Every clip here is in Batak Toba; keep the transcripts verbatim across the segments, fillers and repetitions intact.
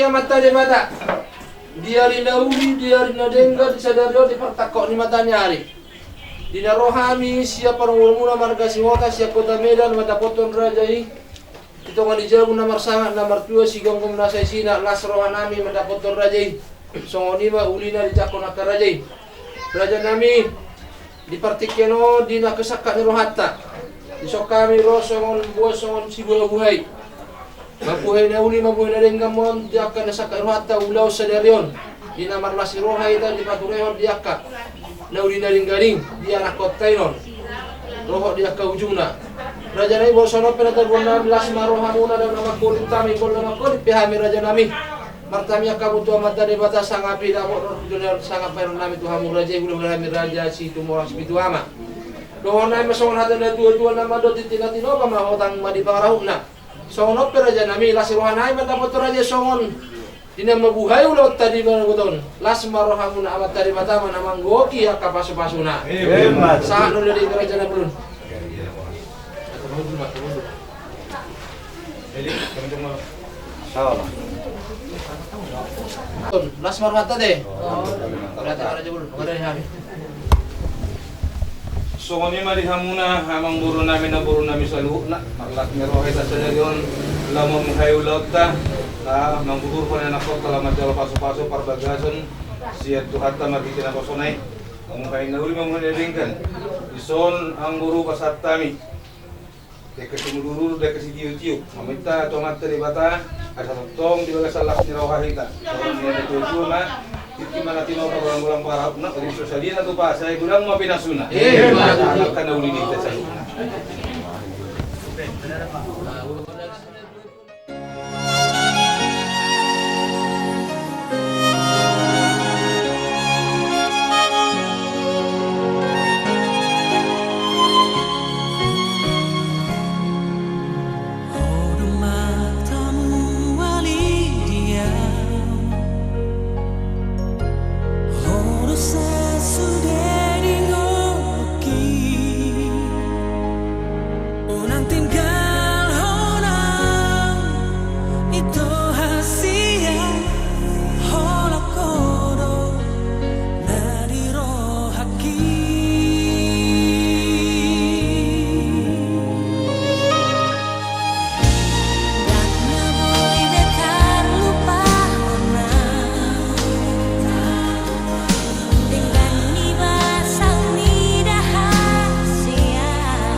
Amanta Debata, di ari na uli, di ari na denggan, di sadari on, di partangkok ni mata ni ari, di na ro hami sian parngoluonmuna marga Sihotang sian kota Medan mandapothon raja i di tonga ni jabu na marsangap na martua, sigomgom nasa isina, las rohanami mandapothon raja i. Songon i ma ulina dijangkon angka raja i. Rajanami, di partingkian on, di na kesangkap ni rohanta, dison hami ro songon, buat songon sibuhabuhai, mambuhai na uli, mambuhai na denggan ma on di angka na sangkap ni rohanta ulaon sadari on. Di na marlas ni roha hita dipaturehon di angka na uli na denggan i di anakkonta i on, dohot di angka ujungna. Rajanami, boasa on pe na tabuan nami, las ma rohamuna, dang na mangkolit hami, boasa na mangkolit pe hami, rajanami. Martamiang hamu tu Amanta Debata, sangapi dapot dohot sangap bahenonnami tu hamu raja i, hulahula nami Raja Situmorang Sipitu Ama. Dohononnami ma songon hata ni natuatua na mandok, tintin ma tinopa ma, hotang ma di pangarahutna. Songon on pe rajanami, las rohanami mandapothon raja i songon di na mambuhai ulaonta di bagasan on. Las ma rohamuna, Amanta Debata ma na manggohi angka pasupasuna. Emma tutu. Sahat do di rajanami, ulun. Las ma rohanta, te. Berarti raja, ulun, mengenai hami. Songon i ma di hamuna amangborunami, namborunami saluhutna, marlas ni roha hita sadari on laho mambuhai ulaonta, laho manggugurhon anakkonta laho manjalo pasupasu parbagason sian Tuhanta marhite naposona i, mambuhai na uli, mambuhai na denggan. Dison, amangboru, pasahat hami dengke simudurudur, dengke sitiotio. Maminta tu Amanta Debata asa tongtong di bagasan las ni roha hita. Songon na nidok ni natuatua ma, tintin ma tinopa, golanggolang pangarahutna, uli so sadia na tupa, sai godang ma pinasuna. Emma tutu. Angka na uli ni hita saluhutna. Unang tinggalhon au, ito hasian, holan ho do na di rohangki. Ndang na boi be tarlupahon au. Denggan ni basa on mida hasian.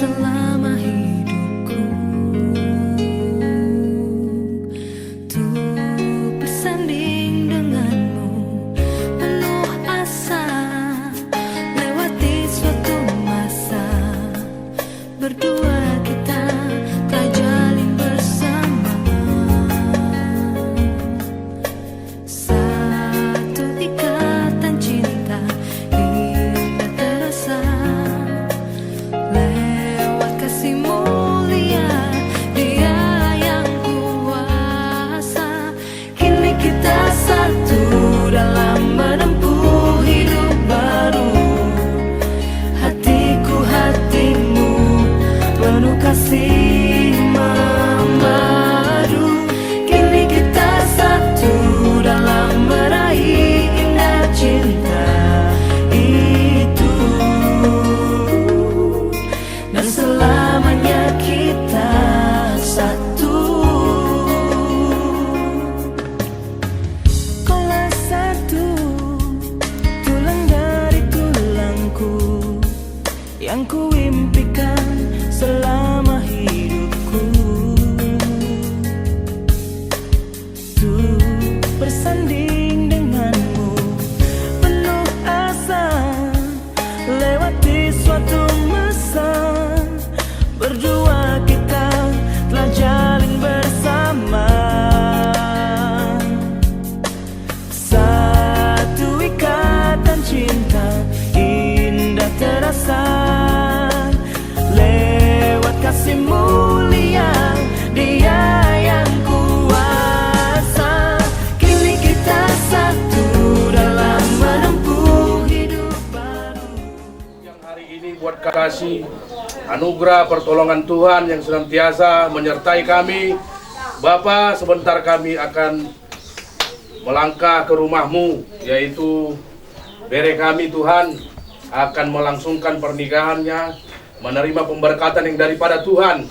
Selama hidupku, untuk bersanding denganmu, penuh asa, lewati suatu masa, berdua kita telah jalin bersama. Satu ikatan cinta indah terasa, lewat kasih mulia Dia yang kuasa. Kini kita satu dalam menempuh hidup baru. Hatiku hatimu, penuh kasih memadu. Kini kita satu dalam meraih indah cinta itu. Dan selamanya kita satu. Kaulah satu, tulang dari tulangku, yang kuimpikan selama hidupku. Untuk bersanding denganmu, penuh asa, lewati suatu masa, berdua kita telah jalin bersama. Satu ikatan cinta indah terasa, lewat kasih mulia Dia yang kuasa. Kini kita satu dalam menempuh hidup baru. Yang hari ini buat kasih anugerah pertolongan Tuhan yang senantiasa menyertai kami. Bapa, sebentar kami akan melangkah ke rumahmu, yaitu bere kami, Tuhan, akan melangsungkan pernikahannya, menerima pemberkatan yang daripada Tuhan.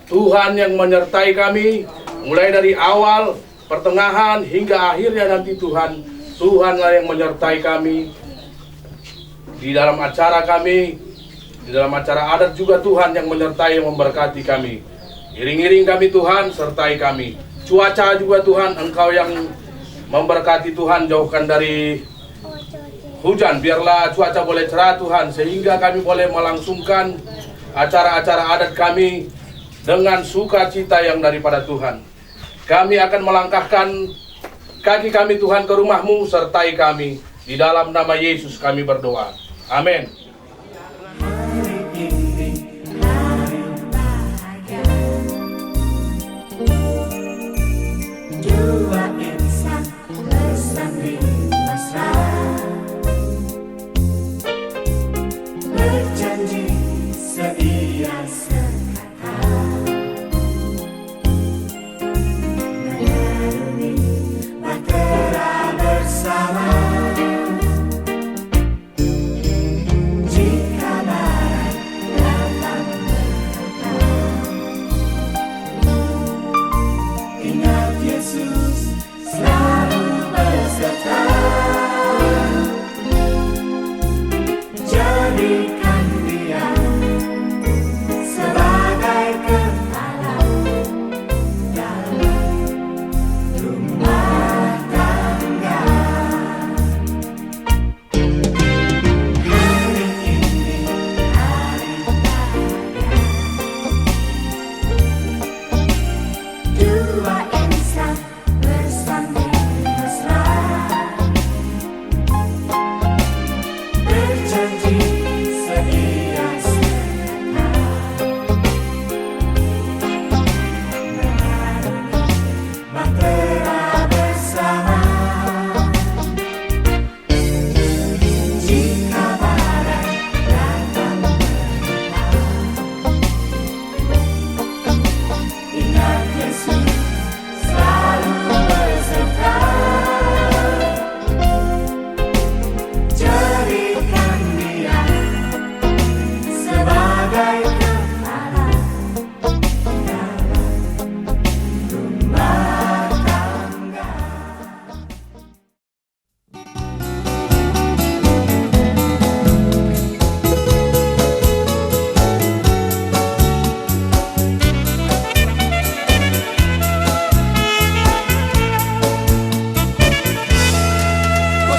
Tuhan yang menyertai kami, mulai dari awal, pertengahan, hingga akhirnya nanti, Tuhan. Tuhanlah yang menyertai kami di dalam acara kami, di dalam acara adat juga Tuhan yang menyertai, yang memberkati kami. Iring-iring kami Tuhan, sertai kami. Cuaca juga Tuhan, Engkau yang memberkati Tuhan, jauhkan dari hujan, biarlah cuaca boleh cerah Tuhan, sehingga kami boleh melangsungkan acara-acara adat kami dengan sukacita yang daripada Tuhan. Kami akan melangkahkan kaki kami Tuhan ke rumahmu, sertai kami. Di dalam nama Yesus kami berdoa. Amin.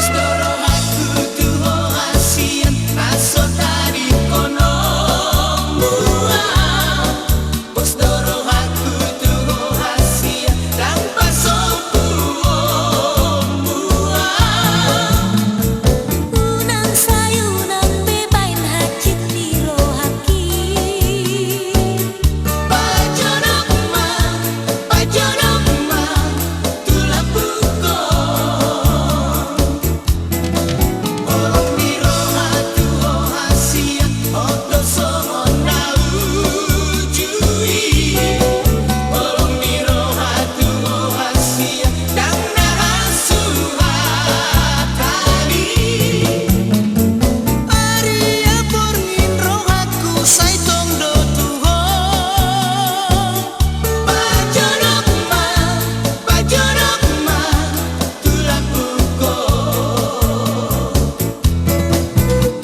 Pos do rohangku tu ho hasian, na so tadingkonon mua. Pos do rohangku tu ho hasian, ndang pasombuon mua. Unang sai unang be baen hansit ni rohangki. Pajonok ma, pajonok ma, tu lambungkon. Holong ni roha tu ho hasian, hot do songon na uju i. Holong ni roha tu ho hasian, ndang na hasuhatan i. Aria borngin rohangku sai tong do tu ho. Pajonok ma, pajonok ma, tu lambungkon.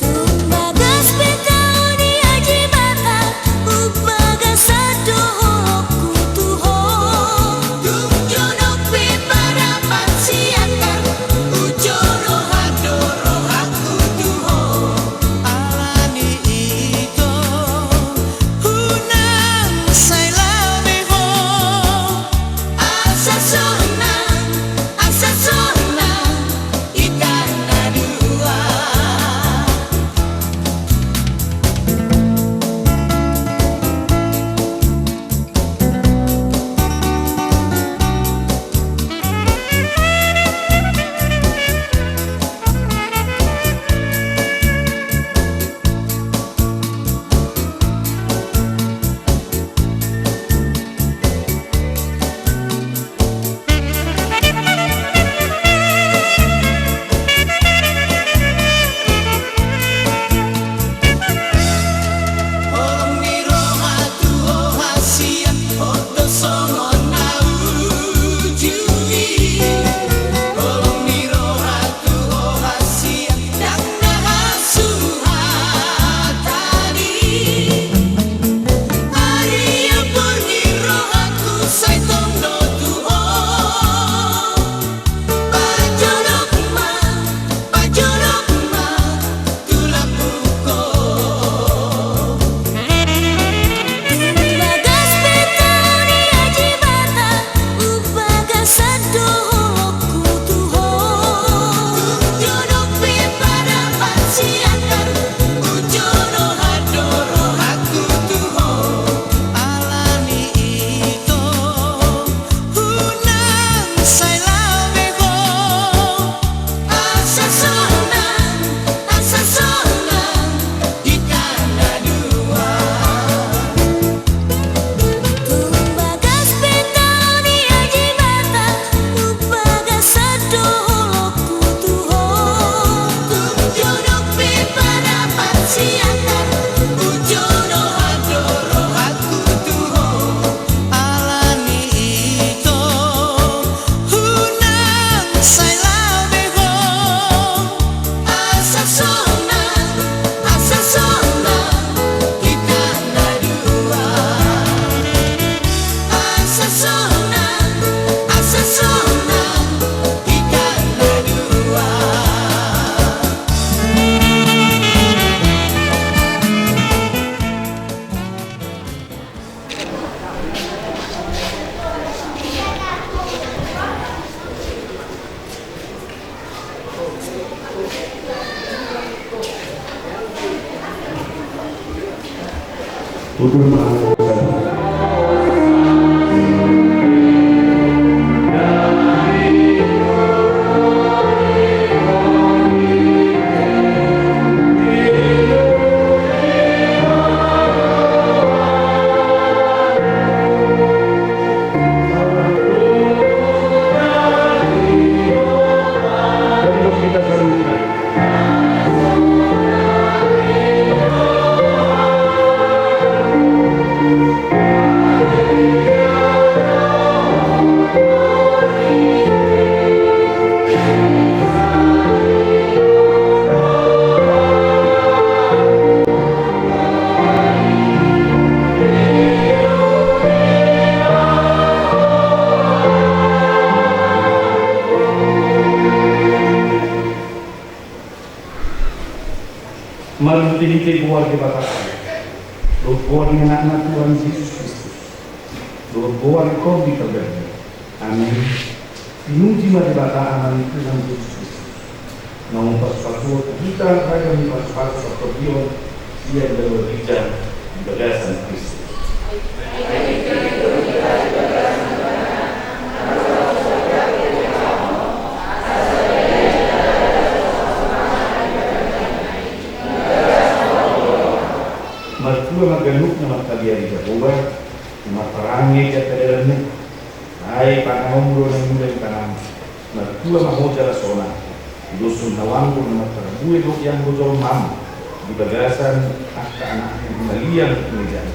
Tung bagas pe tao ni Ajibata, umbagas do holongku tu ho. Tung jonok pe padapot siatar, ujo roha do rohangku tu ho. Alani i tong, unang sai laho be ho. Asa sonang, asa sonang hita na dua. Holong ni roha tu ho hasian, hot do songon na uju i. Holong ni roha tu ho hasian, ndang na hasuhatan i. Aria borngin rohangku sai tong do tu ho. Pajonok ma, pajonok ma, tu lambungkon. Tung bagas pe tao ni Ajibata, umbagas do holongku tu ho. Tung jonok pe padapot siatar, ujo roha do rohangku tu ho. Alani i tong, unang sai laho be ho. Asa sonang, asa sonang hita na dua. Tung bagas pe tao ni Ajibata, umbagas do holongku tu ho. Tung jonok pe padapot siatar, ujo roha do rohangku tu ho. Alani i tong, unang sai laho be ho. Asa sonang, asa sonang hita na dua. Asa sonang, asa sonang hita na dua. Marhitehite goar ni Debata, dohot goar ni Anakna Tuhan Jesus Kristus, dohot goar ni Tondi Parbadia. Amen. Pinuji ma Debata Ama ni Tuhan Jesus Kristus, na umpasupasuhon tu hita ragam ni pasupasu partondion sian banua ginjang di bagasan Kristus. Martua ma ganup na marhaliari Jahowa, na marparange di angka dalanna. Ai panganon do na mula di tangan. Martua ma ho jala sona, idoshon hau anggur na marparbue dohot i anggur jolmam di bagasan angka anakmu na maliang di mejam.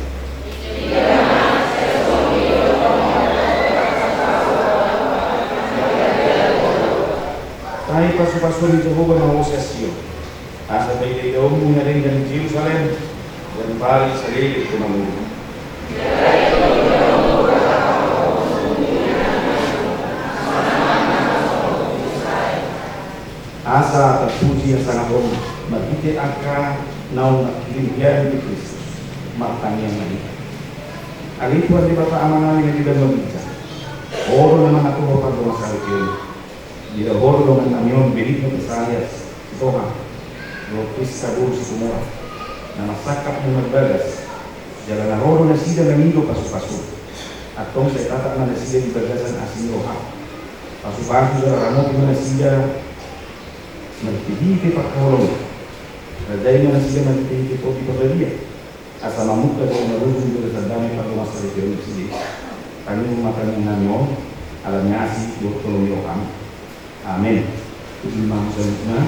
Sai pasupasuhon ni Jahowa ma ho sian Sion, asa paidaidaonmu na denggan Jerusalem, dan parik saleleng tu mangolu. Asa tarpuji hasangapon marhite angka naung mangkirim hian di Kristus, martangiang ma hita. Ale Tuhan Debata Amanami na di banua ginjang, Ho do na mangaturhon pardongansaripeon. Diida Ho do dongannami on Benigno Kesarias Sitohang dohot Prisca boru Situmorang, na marsangkap na marbagas, jala na ro do nasida mangido pasupasu. Antong sai tatap ma nasida di bagasan asi ni roham. Pasupasu jala ramopi ma nasida marhitehite pangkaholongan. Rajai ma nasida marhitehite Tondi Parbadia, asa mamungka jala marujung di bagasan dame pardongansaripeon nasida. Tangianghon ma tangiangnami on, ala ni asi dohot holong ni roham. Amen. Puji ma Tuhan.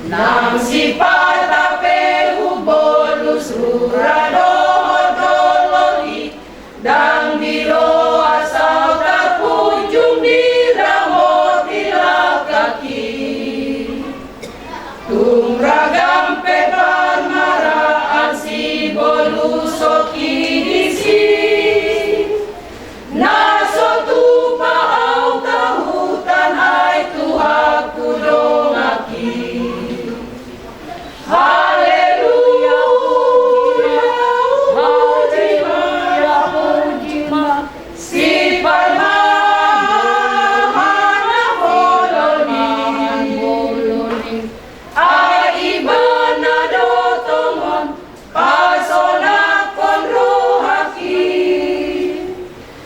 Nang sipata pe hubolus rura dohot dolok i, ndang diloas au tarhujung diramoti langkangki. Tung ragam pe parmaraan sibolus otik disi, na so tupa au tahutan ai Tuhanku donganki. Haleluya, haleluya, puji ma, sipalma hana bolon i. Ai Ibana do tongon pasonangkon rohangki.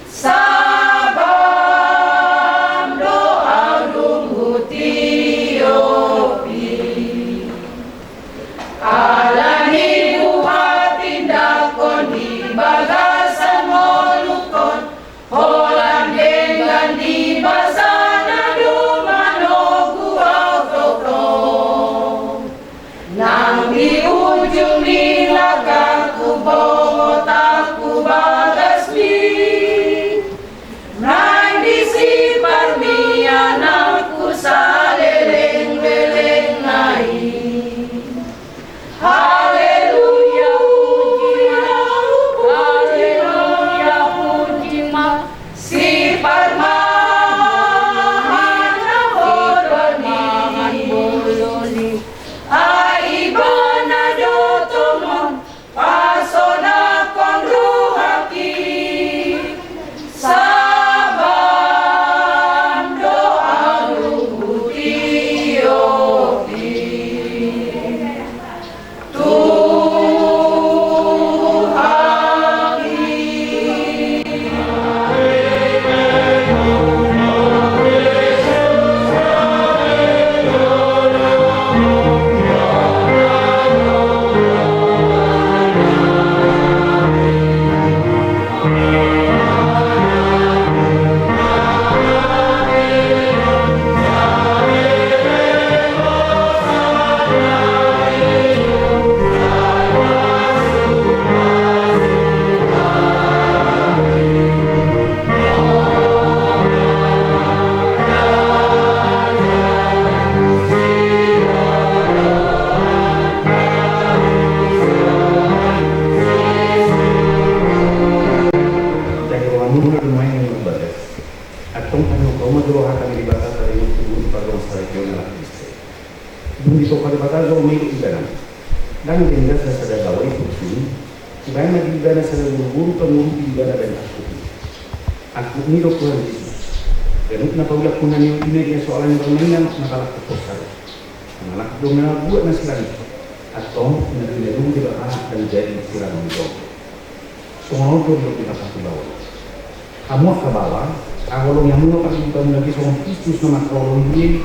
Sabam do au dung hutiop i. Alani huhatindangkon di bagasan ngolungkon, holan denggan ni basana do manogu au tongtong. Nang di ujung ni langkangku bongot au tu bagasmi, nang disi parmiananku saleleng-lelengna i. Haleluya, puji ma, haleluya, puji ma, sipalma hana bolon i. Ai Ibana do tongon pasonangkon rohangki. Sabam do au dung hutiop i. Tuhan i. Jadi, rohamuna do nuaeng na bagas. Antong, anuhuk hamu ma jolo hata ni Debata taringot tu guru pardongan saripeon na laho di Israel. Dung ditompa Debata jolma i dohot ibana, ndang denggan na sada baoa i tu portibi on, dibahen ma di ibana sada guru-guru pangurupi ibana bahen angkup i. Angkup ni do Tuhan Jesus. Ganup na paulak huna ni on i ma ia so alani parmainan, na palak tu porsar. Mangalap do na buat na silang i. Antong, na pinadung Debata ndang jadi silang ni on. Songon on do didok Debata tu baoa i. Hamu angka baoa, haholongi hamu ma pardiutamuna age songon Kristus na mangkaholongi dia i,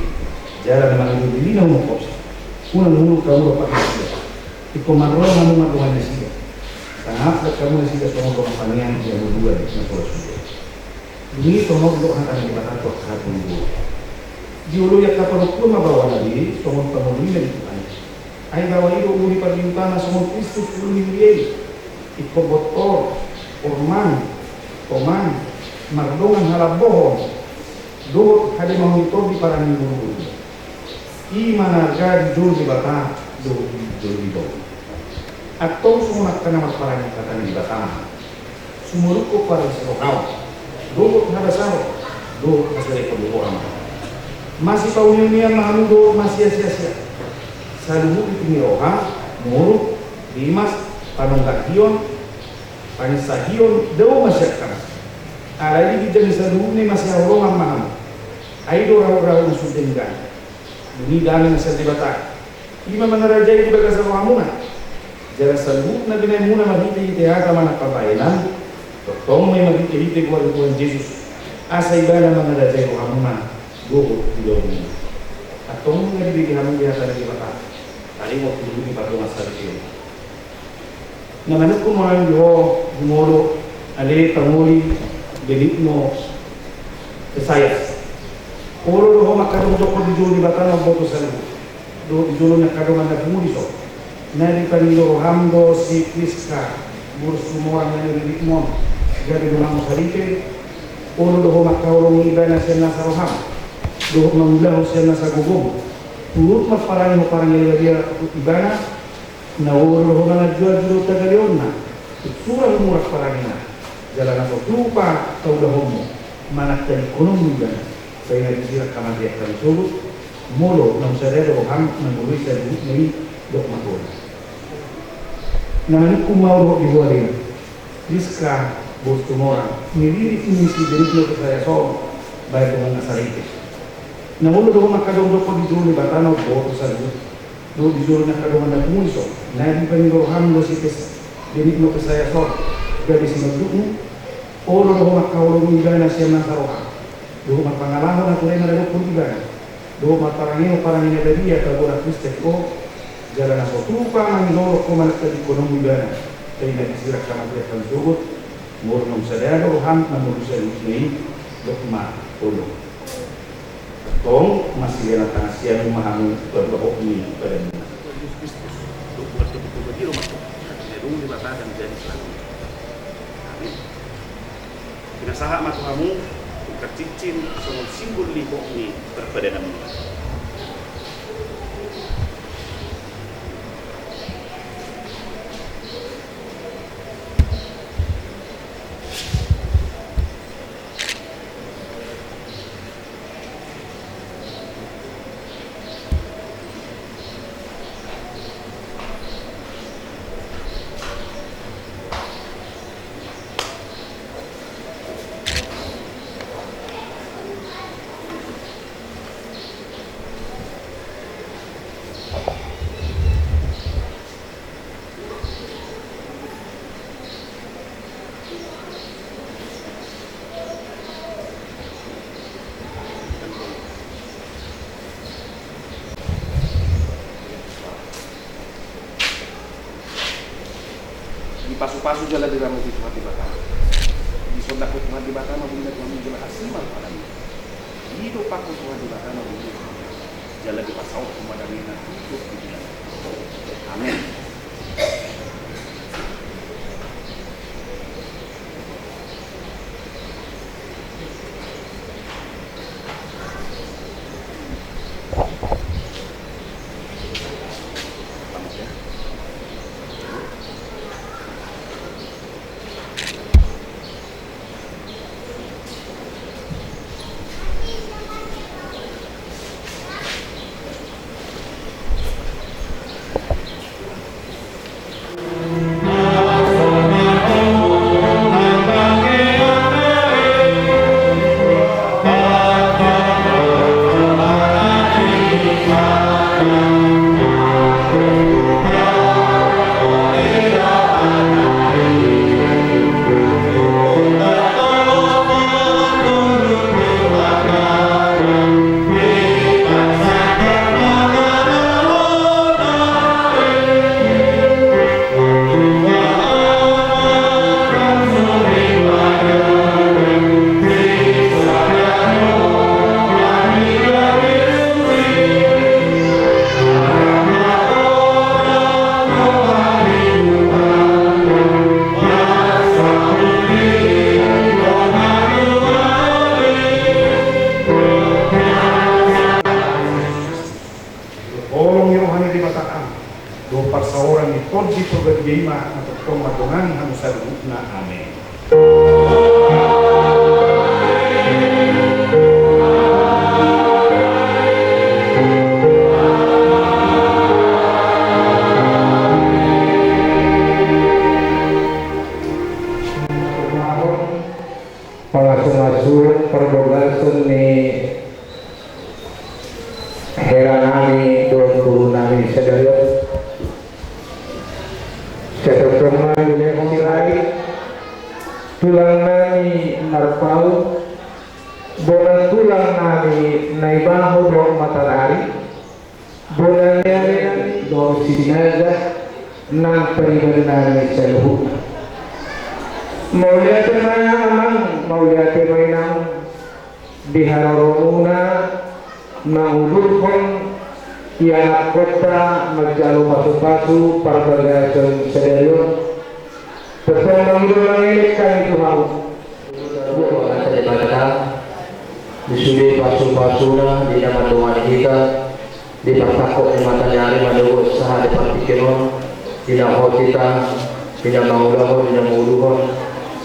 jala na mangido dirina humongkopsi. Unang muruk hamu dompak nasida, ingkon marrongan hamu mardongan nasida. Sangap do hamu nasida songon dongan panean di hamu dua na pola sude. Dung i tongon do hata ni Debata tu angka hata ni Debata. Dioloi angka parompuan ma baoana be songon pangoloi na di Tuhan i. Ai baoa i do ulu ni pardiutana songon Kristus ulu ni huria i. Ingkon bontor, horman, toman, mardongan halambohon, dohot hademahon ni tondi parange ni boruboru. I ma na arga di jolo Debata dohot di jolo dibaoa. Antong songon angka na marparange hata ni Debata ma. Sumurungkon parange ni roha on, dohot habasaon, dohot hasadaon ni roha ma. Masipauneunean ma hamu dohot masiasiasian. Saluhut tingki ni roha, muruk, rimas, panonggahion, panginsahion, dao masiangkangan. Alai di ginjang ni saluhutna i masihaholongan ma hamu. Ai do rahut-rahut na so denggan. Dung i dame na sian Debata. I ma mangarajai di bagasan rohamuna. Jala saluhut na binahenmuna marhitehite hata manang pambahenan, tongtong ma i marhitehite goar ni Tuhan Jesus. Asa ibana mangarajai rohamuna dohot ulaonmuna. Antong nunga dibege hamu be hata ni Debata. Taringot tu guru pardongan saripeon. Na manungkun ma nang di ho, jumolo, ale pangoli, Benigno Esaias. Olo do ho mangkadongdongkon di jolo ni Debata na umboto saluhut. Dohot di jolo ni angka dongan na pungu dison, na dipangido roham do si Priska boru Situmorang na niririmmon, gabe donganmu saripe. Olo do ho mangkaholongi ibana sian nasa roham dohot mangulahon sian nasa gogom, turut marparange ho parange na badia tu ibana. Na olo do ho manganju-anju dohot hagaleonna, tu sura humurang parangena, jala na so tupa taulahonmu manangkadingkononmu ibana, sai na disirang hamatean hami sogot. Molo naung sada do roham na molo i saluhutna i, dok ma olo. Na manungkun ma olo di hualena, Priska boru Situmorang, niririt ni si Benigno Kesayason, bahen dongan na saripe. Na olo do ho mangkadongdongkon di jolo ni Debata na umboto saluhut, dohot di jolo ni angka dongan na pungu dison, na dipangido roham do si Pes-, Benigno Kesayason, gabe sinondukmu. Olo do ho mangkaholongi ibana sian nasa roham dohot marpangalaho na turena na dokkon ibana, dohot marparange ho parange na badia tabo na Kristen ho, jala na so tupa mangilolong ho manangkadingkononmu ibana, sai na disirang hamatean hami sogot. Molo naung sada do roham na molo i saluhutna i, dok ma olo. Antong masilean tangan siamun ma hamu tu paduahon ni badanmuna. Tuhan Yesus Kristus, dohot Tuhan Tondi Porbadia, dohot Tuhan Debata dan jadi selalu. Amin. Pinasahat ma tu hamu tungkar cincin songon simbol lehon ni parpadananmuna. Dipasupasu jala diramoti Tuhan Debata. Disondangkon Tuhan Debata ma bulina tu hami jala asi ma rohana. Didompakkon Tuhan Debata ma bulina tu hami jala dipasaorhon ma damena tu hami. Amin. Holong ni roha ni Debata dohot parsaoran ni Tondi Porbadia i ma na tongtong mandongani hamu saluhutna. Amen. Pangasuhasuhon parbagason ni hela nami dohot boru nami sadari on. Sai tongtong ma dilehon silahi tulang nami Marpaung, bona tulang nami Naibaho dohot Matanari, bona ni ari nami dohot Sinaga, nang pariban nami saluhutna. Mauliate ma amang, mauliate ma inang, di haroromuna mangudurhon Ianakkonta manjalo pasupasu parbagason sadari on. Tongtong mangido mangelek hami tu hamu. Ia Tuhanta Debata, di sude pasupasuna di na mandongani hita, di partangkok ni mataniari mandohot sahat di partingkian on, di na hot hita, di na mangulahon, di na manguluhon,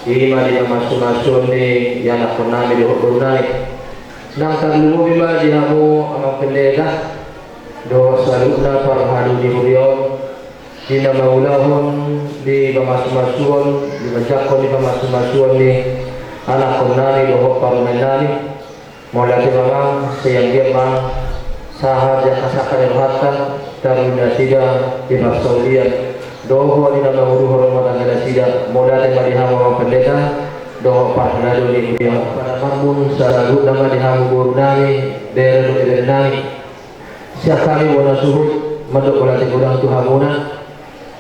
i ma di pamasumasuon ni ianakkonnami dohot borunami. Nang tarlumobi ma di hamu amang pendeta, dohot saluhutna parhalado ni huria on, di na mangulahon di pamasumasuon, di manjangkon di pamasumasuon ni anakkonnami dohot parumaennami. Mauliate ma amang, sai anggiat ma sahat di angka sangkap ni rohanta, tarlumobi nasida di parsaulian dohot di na manguluhon rumah tangga nasida. Mauliate ma di hamu amang pendeta dohot parhalado ni huria on. Padahanmuna saluhutna ma di hamu borunami, bere dohot berenami. Sian hami bona suhut mandok mauliate godang tu hamuna.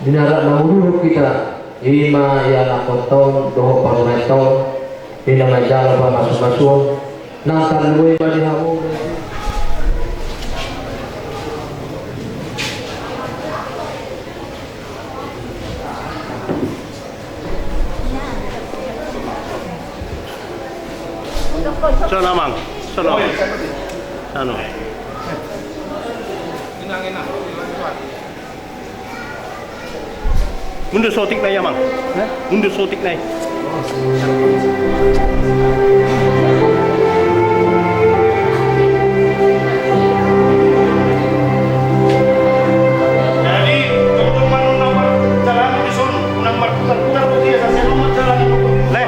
Di na rap manguluhon hita, i ma ianakkonta on dohot parumaenta on, di na manjalo pamasumasuon. Nang tarlumobi ma di hamu. Sana, Mang. Sana. Sana. Mundur sotik nai, Amang. Hah? Mundur sotik nai. Jadi, tongtong ma nunga marjalan di son, unang marputar-putar tu dia, saseno marjalan. Leh.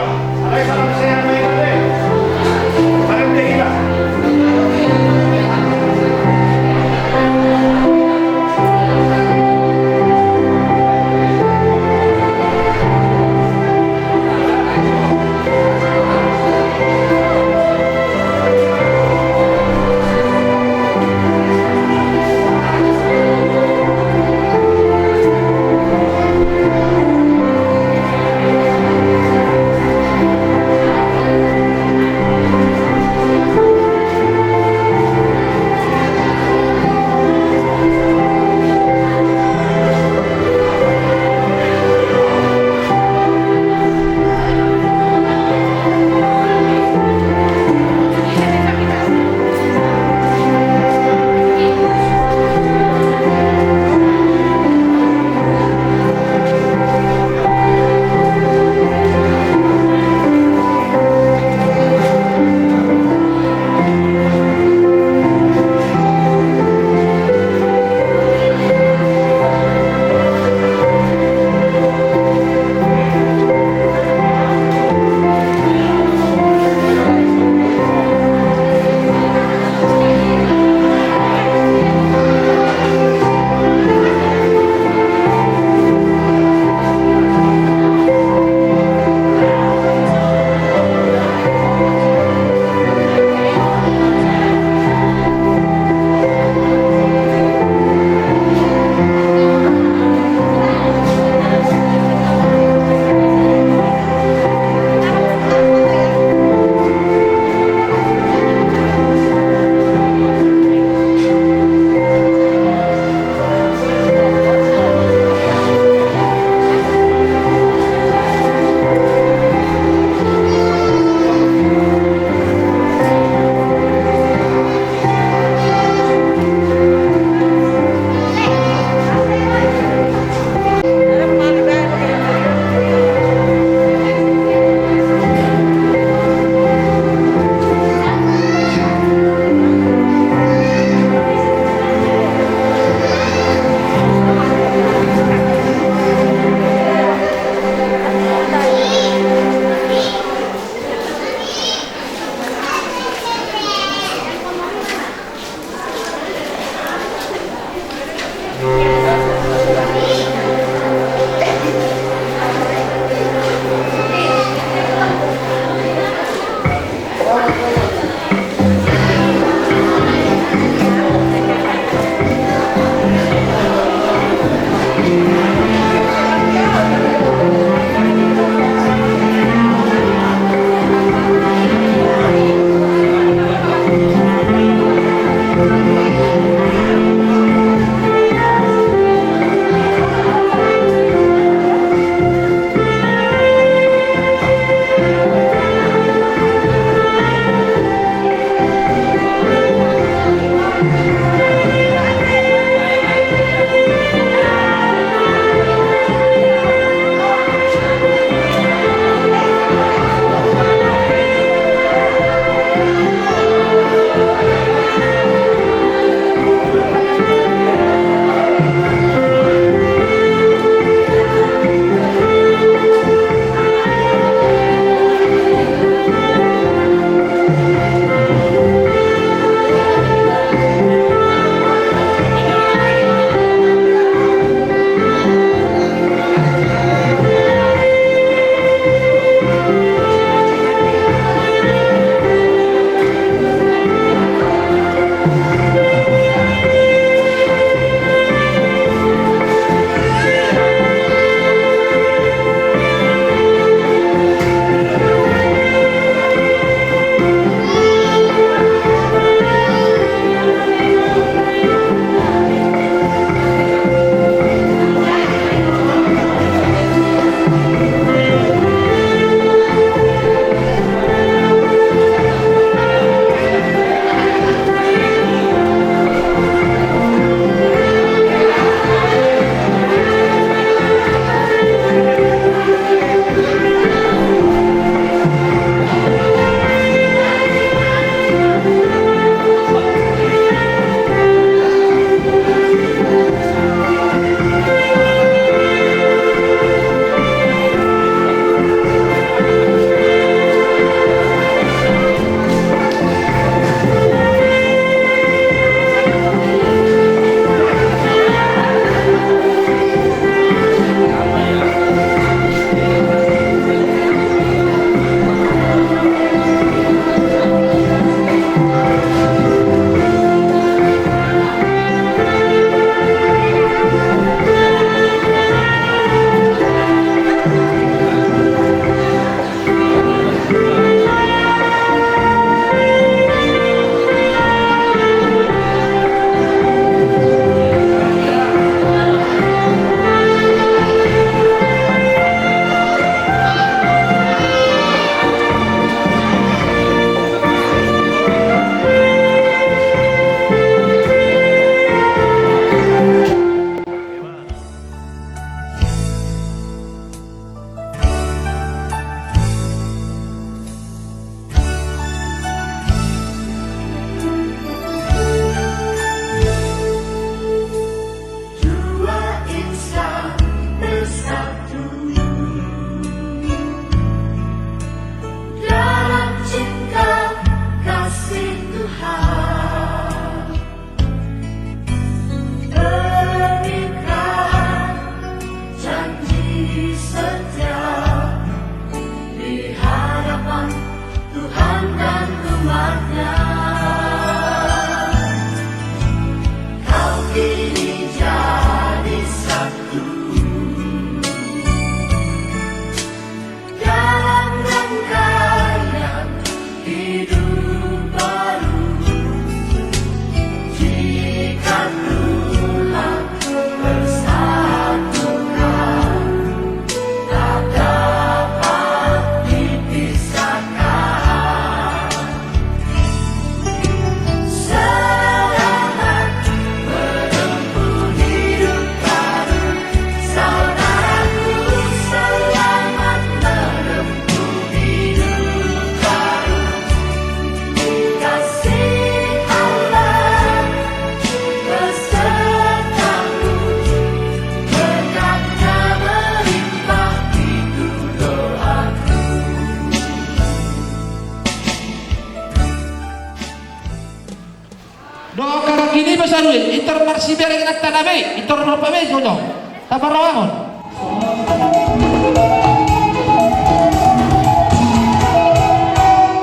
Intor marsibereng na tana be, intor marpa be jojo. Taparoangon.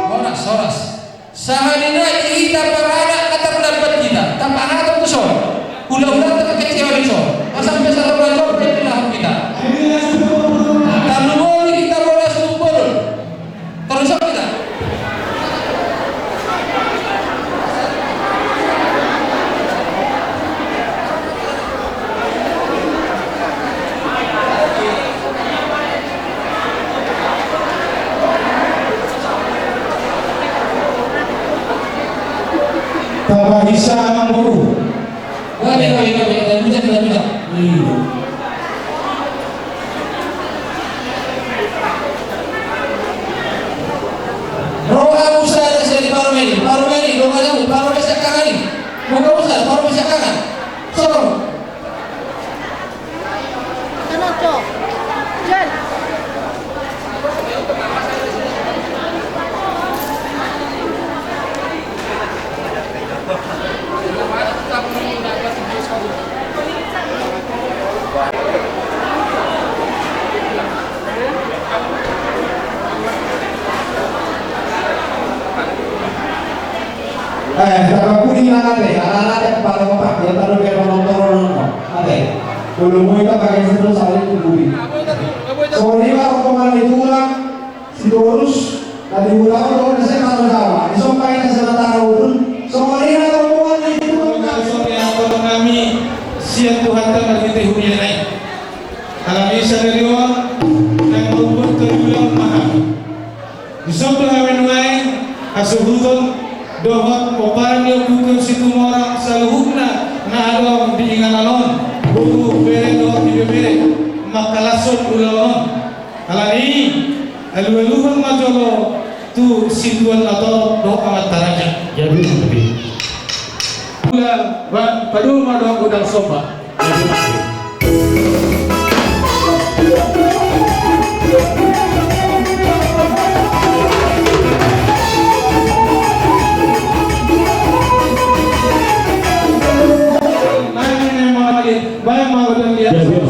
Horas, horas. Sahali nai hita paranak na tarlambat hita, tapahatam tu son. Hulahulanta pe kecewa di son. Masa pe satu macam pe di lahap hita. Tarlumobi hita bolas tu bolon. Tarlumobi hita. Tapahinsa amang boru. Baik, baik, baik. Lanjut, lanjut. Iya. Roha musa ada seri paromeni, paromeni, roha jamu, paromeni sakangani. Muka musa, paromeni sakangan. Sorong. Eh, tarpapudi na ate, anak-anak yang pada opak, yang tadi kayak penonton nonton, ate. Belum mau kita pakai satu saling tungguin. Sorry, Pak, rombongan itu, Pak. Sitorus, na diulahon do na sai paro Jawa. Dison pe na sai matara urun. Songon i na rombongan ni Tuhan. Songon i na rombongan nami sian Tuhanta marhite huria nai. Alani sadari on, naeng mambuat hadiulan ma hami. Dison do hami nuaeng hasuhuton dohot pomparan ni ompunta Situmorang saluhutna na adong di inganan on, boru, bere dohot ibebere, mangkalashon ulaon on. Alani i, alualuhon ma jolo tu situan na torop dohot amanta raja. Jadi, jadi. Ula, ba, padomu ma dohot godang somba. Jadi, jadi. Baik, mau godang dia. Jadi, jadi.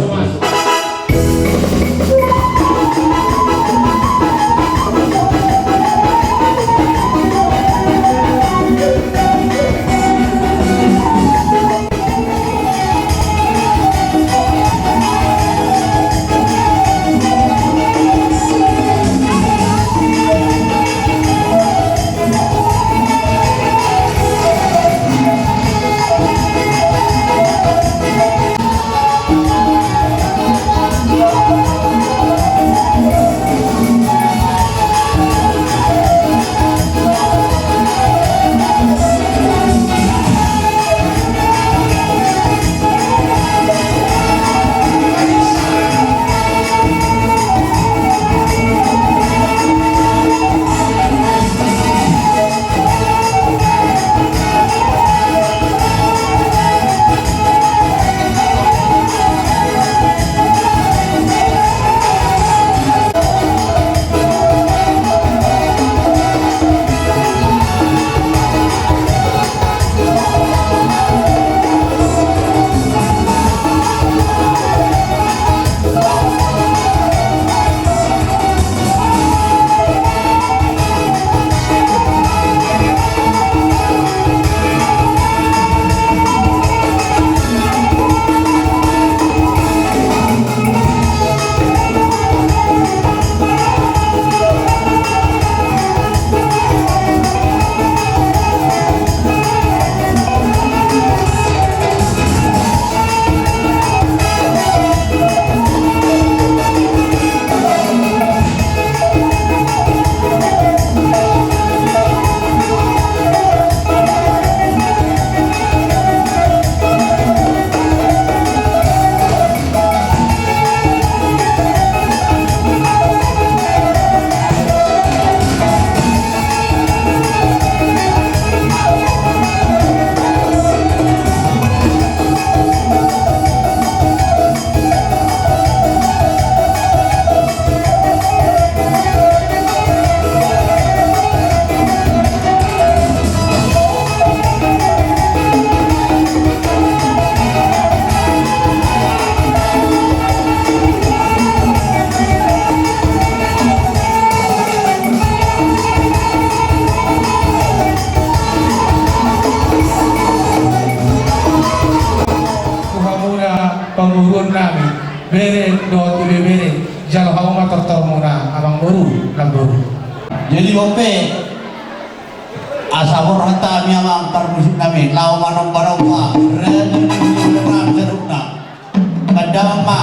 Pamoruon nami, bere dohot ibebere, jalo hamu ma tortormuna, amangboru, namboru. Jadi on pe, asa borhat hami, amang parmusik nami, laho manomba-nomba, raja ni hula ni roha ni sadokna. Pandaon ma.